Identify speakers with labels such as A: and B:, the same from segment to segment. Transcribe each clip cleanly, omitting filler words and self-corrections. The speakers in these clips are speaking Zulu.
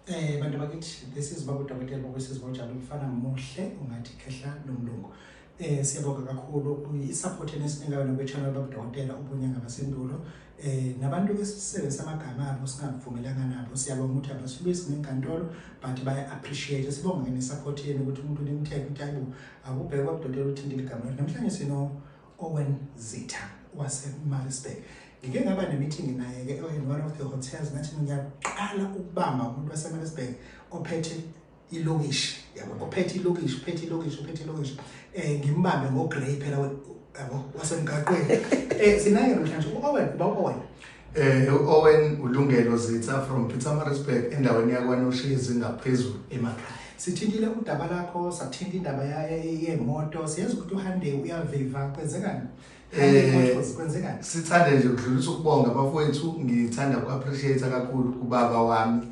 A: Bantu bakithi, this is Babu Dokotela Bakwesizwe Njalo umfana muhle ungathi khehla lomlungu. Siyabonga kakhulu i-support enisinika yona kwi-channel Babu Dokotela ubunyanga basendulo. Nabantu esisebenzisa amagama abo singavumelanga nabo, siyabonga ukuthi abasilwisi ngenkantolo, but baya appreciate. Sibonga ke ne-support yenu ukuthi umuntu nimthe ukuthi hayibo, akubheke Babu Dokotela uthintile igama lakhe. Namhlanje sino Owen Zitha wase-Maritzburg. Ngike ngaba ne-meeting naye-ke in one of the hotels, ngathi ngiyaqala ukubamba umuntu wase-Maritzburg ophethe ilokishi, yabo, ophethe ilokishi, uphethe ilokishi, uphethe ilokishi, ngimbambe ngo-grey phela, yabo, wasemgaqweni. Sinaye namhlanje u-Owen, uba u-Owen.
B: Owen Ulungelo Zitha from Pietermaritzburg, endaweni yakwaNoshezi ngaphezulu emakhaya.
A: Sithintile udaba lakho, sathinta indaba yemoto, siyazi ukuthi uHyundai uyaviva, kwenzekani? Hyundai Motors, kwenzekani?
B: Sithande nje ukudlulisa ukubonga, bafowethu. Ngithanda uku-appreciate kakhulu ubaba wami.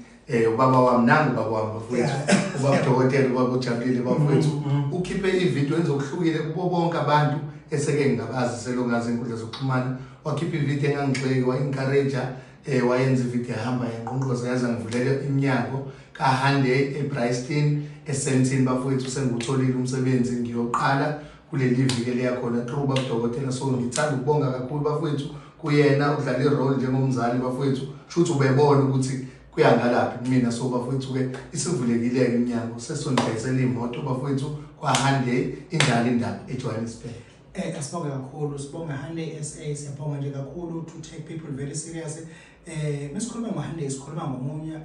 B: Ubaba wami nangu, ubaba wami, bafowethu. Ubaba Dokotela, ubaba ujabulile, bafowethu. Ukhiphe ivideo enzokuhlukile kubo bonke abantu eseke ngingabazi selongazi inkundla zokuxhumana. Wakhipha ivideo engangigxeki, wa-encourage, wayenza ivideo ehamba yangqongqoza yaze ngivulele iminyango kaHyundai eBryanston eSandton, bafowethu. Sengiwutholile umsebenzi, ngiyoqala kuleli viki eliyakhona through Baba Dokotela. So ngithanda ukubonga kakhulu, bafowethu, kuyena udlala i-role njengomzali, bafowethu, shuthi ubebona ukuthi kuya ngalaphi kumina. So bafowethu ke, isivulekile-ke iminyango, sesonidayisela iy'moto, bafowethu, kwaHyundai. Injalo indaba eJohannesburg.
A: Asibonge kakhulu, sibonga Hyundai SA, siyabonga nje kakhulu to take people very serious. Mesikhuluma ngoHyundai, sikhuluma ngomunye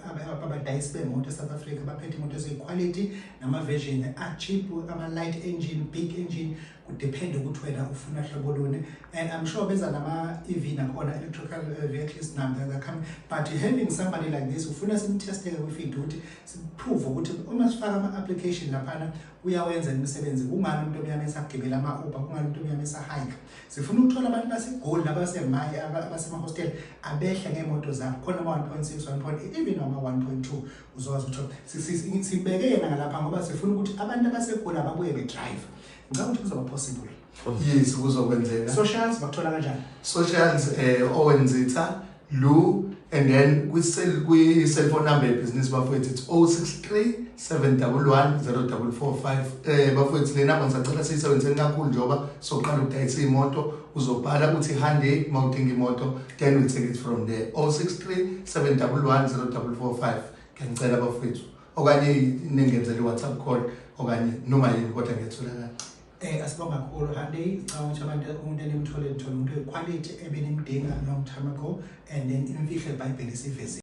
A: abadayisi bemoto eSouth Africa, baphethe imoto eziyi-quality nama-version a-cheap, ama-light engine, big engine, ku-depend ukuthi wena ufuna hlobo luni. And I'm sure beza nama-EV nakhona, electrical vehicles now that are coming. But having somebody like this, ufuna simteste kwi-feed ukuthi si-prove ukuthi uma sifaka ama-application laphana uyawenza imisebenzi. Kungani umuntu omnyama esagibela ama-Uber? Kungani umuntu omnyama esa-hike? Sifuna ukuthola abantu baseGoli nabasemayi, abasema-hostel, abehle ngey'moto zabo khona, ama-1.6, 1.8, even ama-1.2 uzokwazi ukuthola. Sibeke yena ngalapha ngoba sifuna ukuthi abantu abaseGoli ababuye be-drive. Ngicabanga ukuthi kuzoba possible.
B: Yes, kuzokwenzeka.
A: Socials bakuthola kanjani?
B: Socials, Owen Zitha Lu, and then kwi cell phone number yebhizinisi, bafowethu, it's 063 711 0445. Bafowethu, le number ngisacela siyisebenziseni kakhulu njengoba soqala ukudayisa iy'moto. Uzobhala uthi Hyundai uma udinga imoto, then we'll take it from there. 063 711 0445. Ngiyangicela, bafowethu, okanye ningenzele i-WhatsApp call okanye noma yini, kodwa ngiyatholakala.
A: Asibonga kakhulu Hyundai. Ngicabanga ukuthi abantu, umuntu enimthole, nithola umuntu we-quality ebenimdinga long time ago, and then imfihlo eBhayibheli isivezile.